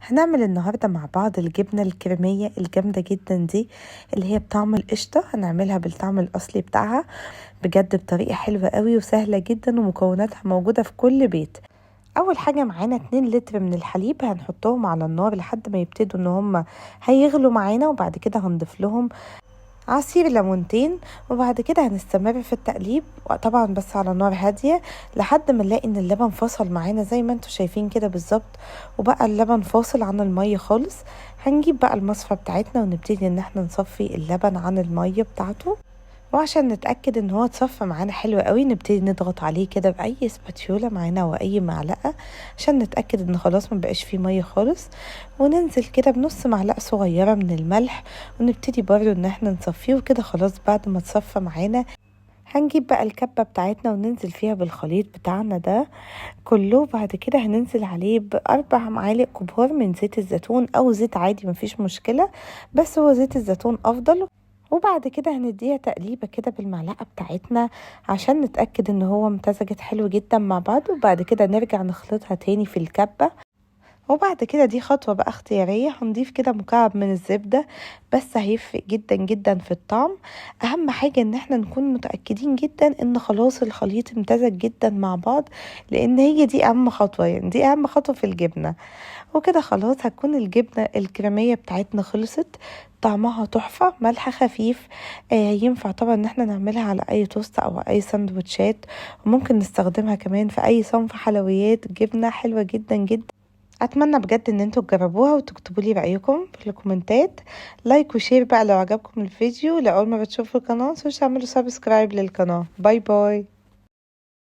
هنعمل النهاردة مع بعض الجبنة الكريمية الجامدة جدا دي اللي هي بطعم القشطة. هنعملها بالطعم الأصلي بتاعها بجد بطريقة حلوة قوي وسهلة جدا، ومكوناتها موجودة في كل بيت. أول حاجة معانا 2 لتر من الحليب هنحطهم على النار لحد ما يبتدوا إن هم هيغلوا معانا، وبعد كده هنضيف لهم عصير ليمونتين، وبعد كده هنستمر في التقليب طبعا بس على نار هادية لحد ما نلاقي ان اللبن فصل معانا زي ما انتم شايفين كده بالظبط، وبقى اللبن فاصل عن المية خالص. هنجيب بقى المصفى بتاعتنا ونبتدي ان احنا نصفي اللبن عن المية بتاعته، وعشان نتأكد ان هو اتصفى معانا حلو قوي نبتدي نضغط عليه كده بأي spatula معانا واي معلقة عشان نتأكد ان خلاص ما بقاش فيه مية خالص، وننزل كده بنص معلقة صغيرة من الملح ونبتدي برضو ان احنا نصفيه. وكده خلاص بعد ما اتصفى معانا هنجيب بقى الكبة بتاعتنا وننزل فيها بالخليط بتاعنا ده كله. بعد كده هننزل عليه ب4 معالق كبار من زيت الزيتون او زيت عادي مفيش مشكلة، بس هو زيت الزيتون افضل. وبعد كده هنديها تقليبة كده بالمعلقة بتاعتنا عشان نتأكد ان هو امتزجت حلو جدا مع بعض، وبعد كده نرجع نخلطها تاني في الكبة. وبعد كده دي خطوة بقى اختيارية، هنضيف كده مكعب من الزبدة بس هيفرق جدا جدا في الطعم. اهم حاجة ان احنا نكون متأكدين جدا ان خلاص الخليط امتزج جدا مع بعض، لان هي دي اهم خطوة، يعني دي اهم خطوة في الجبنة. وكده خلاص هتكون الجبنة الكريمية بتاعتنا خلصت، طعمها تحفة، ملح خفيف، ينفع طبعا ان احنا نعملها على اي توست او اي سندوتشات، وممكن نستخدمها كمان في اي صنف حلويات. جبنة حلوة جدا جدا، اتمنى بجد ان انتوا تجربوها وتكتبوا لي رايكم في الكومنتات. like و share بقى لو عجبكم الفيديو، لو اول ما بتشوفوا القناه متنسوش تعملوا subscribe للقناه. bye bye.